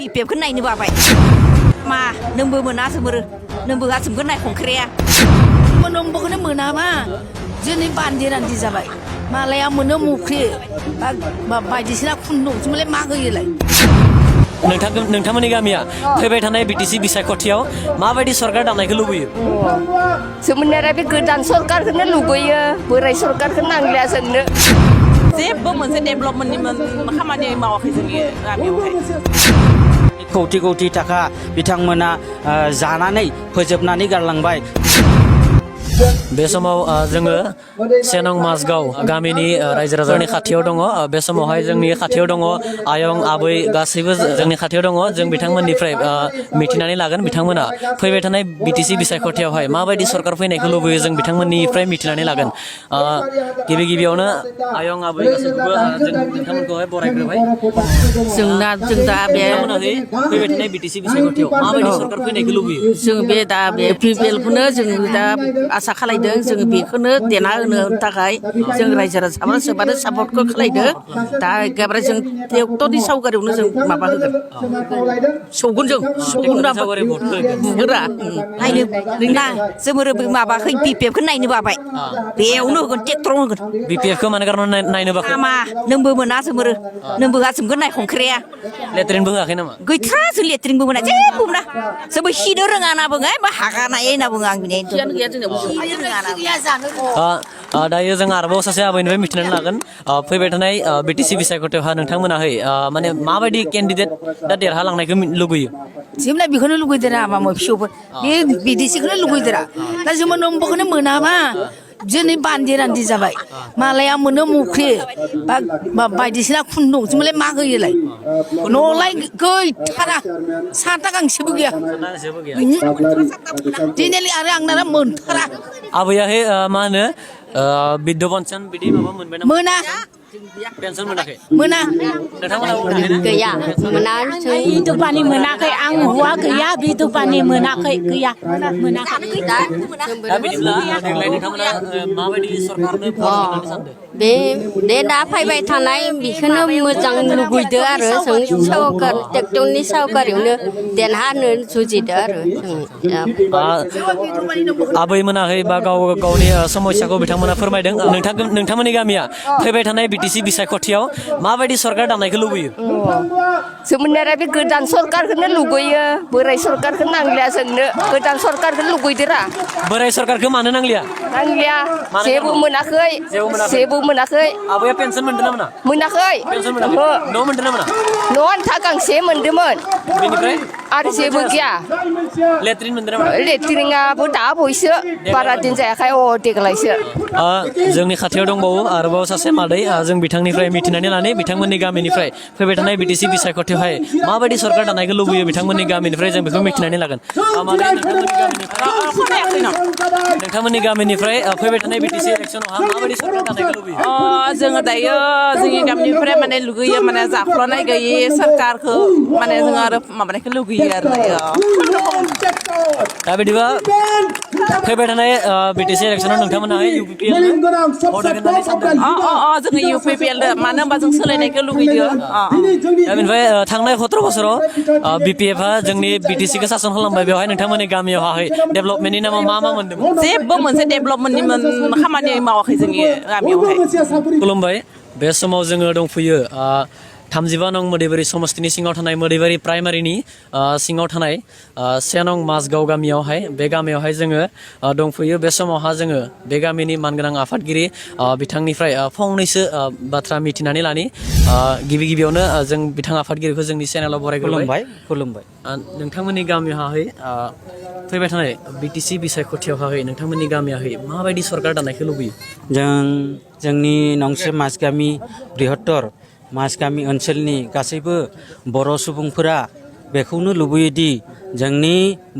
बिपेखौ नायनो बाबाय मा नोंबो मोना जोमोरो नोंबो गासैबो नायखंख्रेया नोंबोखौनो मोनामा जोंनि बान्दि रान्दि जाबाय मालाया मोनो मुख्रि बायदिसिना खुन्दुंजोंलाय मा होयोलाय नोंथांमोननि गामिया फैबाय थानाय बिटिसि बिसायख'थियाव माबायदि सरकार दानायखौ लुबैयो जोंनिया बे गोदान सरकारखौनो लुबैयो बोराय सरकारखौ नांलिया जोंनो जेबो मोनसे डेभेलपमेन्टनि खामानि मावाखै जोंनि गामियावहाय कौटि कौटि थाखा बिथांमोना जानानै फोजोबनानै गारलांबाय बे समाव जोङो सेनं माजगाव गामिनि रायजो राजानि खाथियाव दङ बे समावहाय जोंनि खाथियाव दङ आयं आबै गासैबो जोंनि खाथियाव दङ जों बिथांमोननिफ्राय मिथिनानै लागोन बिथांमोना फैबाय थानाय बिटिसि बिसायख'थियावहाय माबायदि सरकार फैनायखौ लुबैयो जों बिथांमोननिफ्राय मिथिनानै लागोन गिबियावनो आयं आबै गासैखौबो जों बिथांमोनखौहाय बरायग्रोबाय जों दा बे फैबाय थानाय बिटिसि बिसायख'थियाव माबायदि सरकार फैनायखौ लुबैयो जों बे दा बे पिपिएलखौनो जों दा आसा खालायदों जों बेखौनो देना होनो थाखाय जों रायजो राजाफ्रा सोबानो सापर्टखौ खालायदों दा एखेबारे जों ट्रेक्टरनि सावगारियावनो जों माबा होगोन सौगोन जों बुगोरा नायनो ना जोमोरो माबाखै बिपेखौ नायनो बाबाय बेयावनो होगोन ट्रेक्टराव होगोन बिपिएफखौ माने कारन नायनो बाखै मा नोंबो मोना जोमोरो नोंबो गासैबो नायखंख्रेया लेट्रिनबो होआखै नामा गैथ्रा जों लेट्रिनबो मोना जेबो मोना जोंबो सिनो रोङा होनना बुङो बा हागानाय होनना बुङो आं बिनि दायो जों आरोबाव सासे आबैनिफ्राय मिथिनानै लागोन फैबाय थानाय बिटिसि बिसायख'थियावहा नोंथांमोनाहै माने माबायदि केन्डिडेट दा देरहालांनायखौ लुबैयो जोंना बेखौनो लुगैदोरा मामा फिसौफोर बे बिदिसिखौनो लुगैदोरा दा जों नोंबोखौनो मोनामा जोंनि बान्दि रान्दि जाबाय मालाया मोनो मुख्रि बायदिसिना खुन्दुंजोंलाय मा होयोलाय न'लाय गैथारा साथा गांसेबो गैया दिनै आरो आंना मोनथारा आबैयाहै मा होनो बिद्ध पेन्सन बिदि माबा मोनबाय नामा मोना पेन्सन मोनाखै मोना गैया मोना बिदु पानि मोनाखै आं हौवा गैया बिदु पानि मोनाखै गैया मोनाखै दा बिदिब्ला देग्लाय नोंथांमोना माबायदि सरकारनो भट होनो सानदों बे दा फैबाय थानाय बेखौनो मोजां लुबैदो आरो जों सावकार ट्रेक्टरनि सावगारियावनो देरहानो जुजिदो आरो आबै मोनाखै बा गावनि समस्याखौ बिथांमोना फोरमायदों नोंथांमोननि गामिया फैबाय थानाय बिटिसि बिसायख'थियाव माबायदि सरकार दानायखौ लुबैयो जोंनिया बे गोदान सरकारखौनो लुबैयो बोराय सरकारखौ नांलिया जोंनो गोदान सरकारखौनो लुबैदोरा बोराय सरकारखौ मानो नांलिया जेबो मोनाखै जेबो मोनाखै आबैया पेन्सन मोनदों ना मोना मोनाखै पेन्सन मोनाखै न' मोनदों ना मोना न' आन्था गांसे मोन्दोंमोन बेनिफ्राय आरो जेबो गैया लेट्रिन मोनदों ना मोना लेट्रिनाबो दा बयसो बारा दिन जायाखै देग्लायसो जोंनि खाथियाव दंबावो आरोबाव सासे मादै जों बिथांनिफ्राय मिथिनानै लानि बिथांमोननि गामिनिफ्राय फैबाय थानाय बिटिसि बिसायख'थियावहाय माबायदि सरकार दानायखौ लुबैयो बिथांमोननि गामिनिफ्राय जों बेखौ मिथिनानै लागोन नोंथांमोननि गामिनिफ्राय फैबाय थानाय बिटिसि इलेक्सनावहा माबायदि सरकार दानायखौ लुबैयो जोङो दायो जोंनि गामिनिफ्राय माने लुगैयो माने जाख्ल'नाय गैयि सरकारखौ माने जोङो आरो माबानायखौ लुगैयो आरो दा बिदिबा फैबाय थानाय बिटिसि इलेक्सनाव नोंथांमोना इउपिपिएल जोङो इउपिपिएल मानो होनबा जों सोलायनायखौ लुगैयो दा बेनिफ्राय थांनाय 17 बोसोराव बिपिएफआ जोंनि बिटिसिखौ सासन खालामबाय बेवहाय नोंथांमोननि गामियावहाय डेभेलपमेन्टनि नामाव मा मोन्दोंमोन जेबो मोनसे डेभेलपमेन्टनि खामानि मावाखै जोंनि गामियावहाय खुलुमबाय बे समाव जोङो दंफैयो 35 नं मोदैबारि समस्तिनि सिङाव थानाय मोदैबारि प्राइमारिनि सिङाव थानाय 1 नं माजगाव गामियावहाय बे गामियावहाय जोङो दंफैयो बे समावहा जोङो बे गामिनि मानगोनां आफादगिरि बिथांनिफ्राय फंनैसो बाथ्रा मिथिनानै लानि गिबियावनो जों बिथां आफादगिरिखौ जोंनि चेनेलाव बरायग्रोबाय खुलुमबाय नोंथांमोननि गामियावहाय फैबाय थानाय बिटिसि बिसायख'थियावहाय नोंथांमोननि गामियावहाय माबायदि सरकार दानायखौ लुबैयो जोंनि नंसे माजगामि बृहत्तर माजगामि ओनसोलनि गासैबो बर' सुबुंफोरा बेखौनो लुबैयोदि जोंनि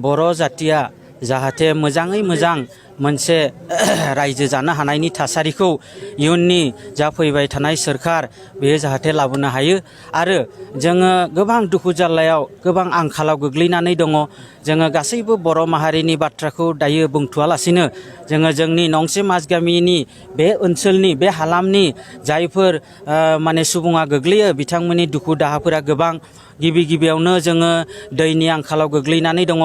बर' जातिया जाहाथे मोजाङै मोजां मोनसे रायजो जानो हानायनि थासारिखौ इयुननि जा फैबाय थानाय सोरखार बेयो जाहाथे लाबोनो हायो आरो जोङो गोबां दुखु जारलायाव गोबां आंखालाव गोग्लैनानै दङ जोङो गासैबो बर' माहारिनि बाथ्राखौ दायो बुंथ'वालासिनो जोङो जोंनि नंसे माजगामिनि बे ओनसोलनि बे हालामनि जायफोर माने सुबुङा गोग्लैयो बिथांमोननि दुखु दाहाफोरा गोबां गिबि गिबियावनो जोङो दैनि आंखालाव गोग्लैनानै दङ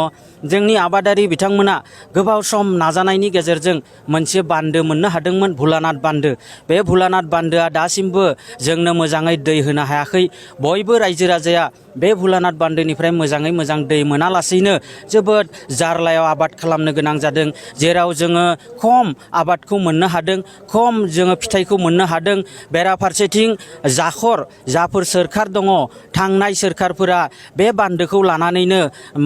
जोंनि आबादारि बिथांमोना गोबाव सम नाजानायनि गेजेरजों मोनसे बान्दो मोननो हादोंमोन भुलानाथ बान्दो बे भुलानाथ बान्दोआ दासिमबो जोंनो मोजाङै दै होनो हायाखै बयबो रायजो राजाया बे भुलानाथ बान्दोनिफ्राय मोजाङै मोजां दै मोनालासैनो जोबोद जारलायाव आबाद खालामनो गोनां जादों जेराव जोङो खम आबादखौ मोननो हादों खम जोङो फिथाइखौ मोननो हादों बेराफारसेथिं जाफोर सोरखार दङ थांनाय सोरखारफोरा बे बान्दोखौ लानानैनो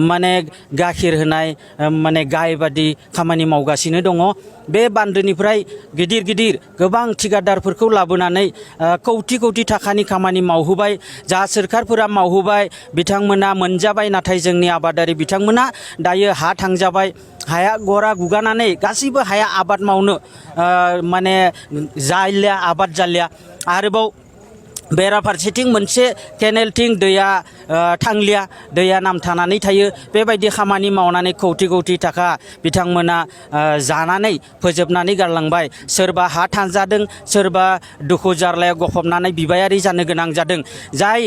माने गाखिर होनाय माने गाय बादि खामानि मावगासिनो दङ बे बान्दोनिफ्राय गिदिर गिदिर गोबां ठिकादारफोरखौ लाबोनानै कौटि कौटि थाखानि खामानि मावहोबाय जा सोरखारफोरा मावहोबाय बिथांमोना मोनजाबाय नाथाय जोंनि आबादारि बिथांमोना दायो हा थांजाबाय हाया गरा गुगानानै गासैबो हाया आबाद मावनो माने जालिया आबाद जालिया आरोबाव बेराफारसेथिं मोनसे केनेलथिं दैया थांलिया दैया नामथानानै थायो बेबायदि खामानि मावनानै कौटि कौटि थाखा बिथांमोना जानानै फोजोबनानै गारलांबाय सोरबा हा थांजादों सोरबा दुखु जारलायाव गफबनानै बिबायारि जानो गोनां जादों जाय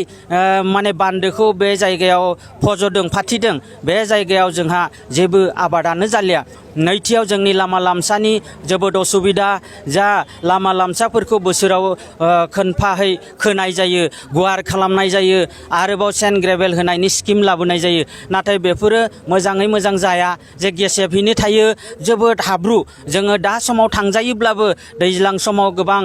माने बान्दोखौ बे जायगायाव फज'दों फाथिदों बे जायगायाव जोंहा जेबो आबादानो जालिया नैथियाव जोंनि लामा लामसानि जोबोद असुबिदा जा लामा लामसाफोरखौ बोसोराव खोनफाहै खोनाय जायो गुवार खालामनाय जायो आरोबाव सेन्ड ग्रेभेल होनायनि स्किम लाबोनाय जायो नाथाय बेफोरो मोजाङै मोजां जाया जे गेसेबहैनो थायो जोबोद हाब्रु जोङो दा समाव थांजायोब्लाबो दैज्लां समाव गोबां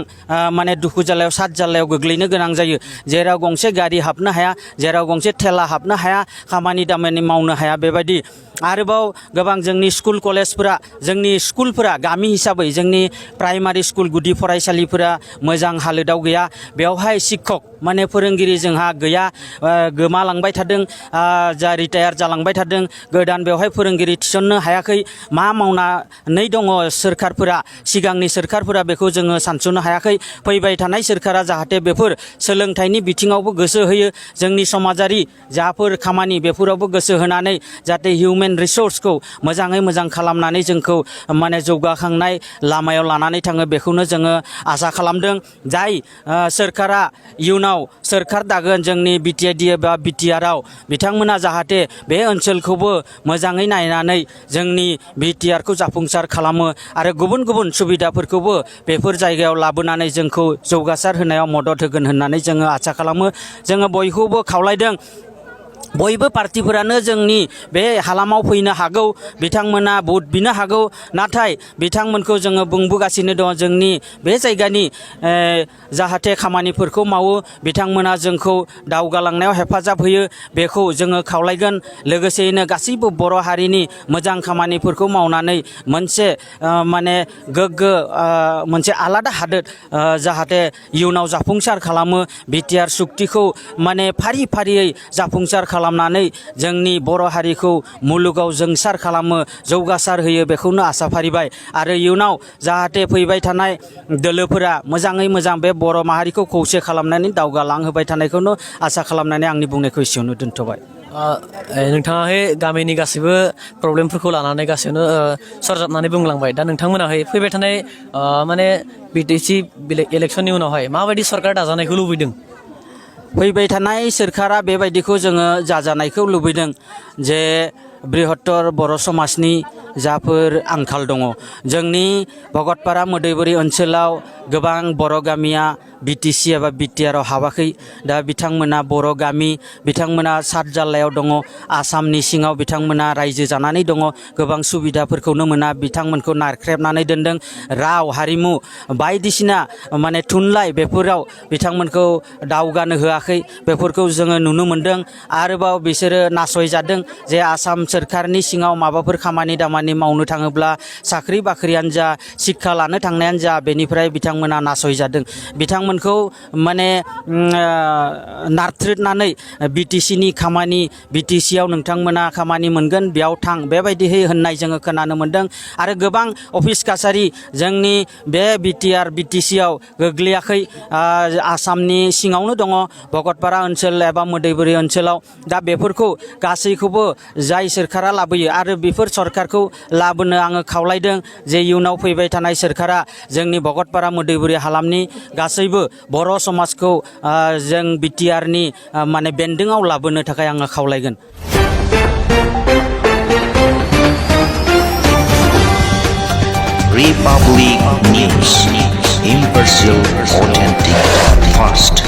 माने दुखु जालायाव सात जालायाव गोग्लैनो गोनां जायो जेराव गंसे गारि हाबनो हाया जेराव गंसे थेला हाबनो हाया खामानि दामानि मावनो हाया बेबायदि आरोबाव गोबां जोंनि स्कुल कलेजफोरा जोंनि स्कुलफोरा गामि हिसाबै जोंनि प्राइमारि स्कुल गुदि फरायसालिफोरा मोजां हालोदाव गैया बेवहाय शिक्षक माने फोरोंगिरि जोंहा गैया गोमालांबाय थादों जा रिटायार जालांबाय थादों गोदान बेवहाय फोरोंगिरि थिसननो हायाखै मा मावनानै दङ सोरखारफोरा सिगांनि सोरखारफोरा बेखौ जोङो सानस'नो हायाखै फैबाय थानाय सोरखारा जाहाथे बेफोर सोलोंथाइनि बिथिङावबो गोसो होयो जोंनि समाजारि जाफोर खामानि बेफोरावबो गोसो होनानै जाहाथे हिउमेन रिसोर्सखौ मोजाङै मोजां खालामनानै जोंखौ माने जौगाखांनाय लामायाव लानानै थाङो बेखौनो जोङो आसा खालामदों जाय सोरखारा इयुनाव सोरखार दागोन जोंनि बिटिआइडि एबा बिटिआरआव बिथांमोना जाहाथे बे ओनसोलखौबो मोजाङै नायनानै जोंनि बिटिआरखौ जाफुंसार खालामो आरो गुबुन गुबुन सुबिदाफोरखौबो बेफोर जायगायाव लाबोनानै जोंखौ जौगासार होनायाव मदद होगोन होननानै जोङो आसा खालामो जोङो बयखौबो खावलायदों बयबो पार्टिफोरानो जोंनि बे हालामाव फैनो हागौ बिथांमोना भोट बिनो हागौ नाथाय बिथांमोनखौ जोङो बुंबोगासिनो दङ जोंनि बे जायगानि जाहाथे खामानिफोरखौ मावो बिथांमोना जोंखौ दावगालांनायाव हेफाजाब होयो बेखौ जोङो खावलायगोन लोगोसेयैनो गासैबो बर' हारिनि मोजां खामानिफोरखौ मावनानै मोनसे माने गोग्गो मोनसे आलादा हादोर जाहाथे इयुनाव जाफुंसार खालामो बिटिआर सुक्तिखौ माने फारि फारियै जाफुंसार खालामनानै जोंनि बर' हारिखौ मुलुगाव जोंसार खालामो जौगासार होयो बेखौनो आसा फारिबाय आरो इयुनाव जाहाथे फैबाय थानाय दोलोफोरा मोजाङै मोजां बे बर' माहारिखौ खौसे खालामनानै दावगालांहोबाय थानायखौनो आसा खालामनानै आंनि बुंनायखौ एसेयावनो दोनथ'बाय नोंथाङाहाय गामिनि गासैबो प्रब्लेमफोरखौ लानानै गासैयावनो सरजाबनानै बुंलांबाय दा नोंथांमोनाहाय फैबाय थानाय माने बिटिसि इलेक्सननि उनावहाय माबायदि सरकार दाजानायखौ लुबैदों फैबाय थानाय सोरखारा बेबायदिखौ जोङो जाजानायखौ लुबैदों जे बृहत्तर बर' समाजनि जाफोर आंखाल दङ जोंनि भगतपारा मोदैबुरि ओनसोलाव गोबां बर' गामिया बिटिसि एबा बिटिआरआव हाबाखै दा बिथांमोना बर' गामि बिथांमोना सात जाल्लायाव दङ आसामनि सिङाव बिथांमोना रायजो जानानै दङ गोबां सुबिदाफोरखौनो मोना बिथांमोनखौ नारख्रेबनानै दोनदों राव हारिमु बायदिसिना माने थुनलाइ बेफोराव बिथांमोनखौ दावगानो होआखै बेफोरखौ जोङो नुनो मोन्दों आरोबाव बिसोरो नासयजादों जे आसाम सोरखारनि सिङाव माबाफोर खामानि दामानि मावनो थाङोब्ला साख्रि बाख्रियानो जा शिक्षा लानो थांनायानो जा बेनिफ्राय बिथांमोना नासयजादों बिथांमोनखौ माने नारथ्रोदनानै बिटिसिनि खामानि बिटिसियाव नोंथांमोना खामानि मोनगोन बेयाव थां बेबायदिहै होननाय जोङो खोनानो मोन्दों आरो गोबां अफिस कासारि जोंनि बे बिटिआर बिटिसियाव गोग्लैयाखै आसामनि सिङावनो दङ भगतपारा ओनसोल एबा मोदैबुरि ओनसोलाव दा बेफोरखौ गासैखौबो जाय सोरखारा लाबोयो आरो बेफोर सरकारखौ लाबोनो आङो खावलायदों जे इयुनाव फैबाय थानाय सोरखारा जोंनि भगतपारा मोदैबुरि हालामनि गासैबो बर' समाजखौ जों बिटिआरनि माने बेन्दोङाव लाबोनो थाखाय आङो खावलायगोन। Republic News, impartial, authentic, fast.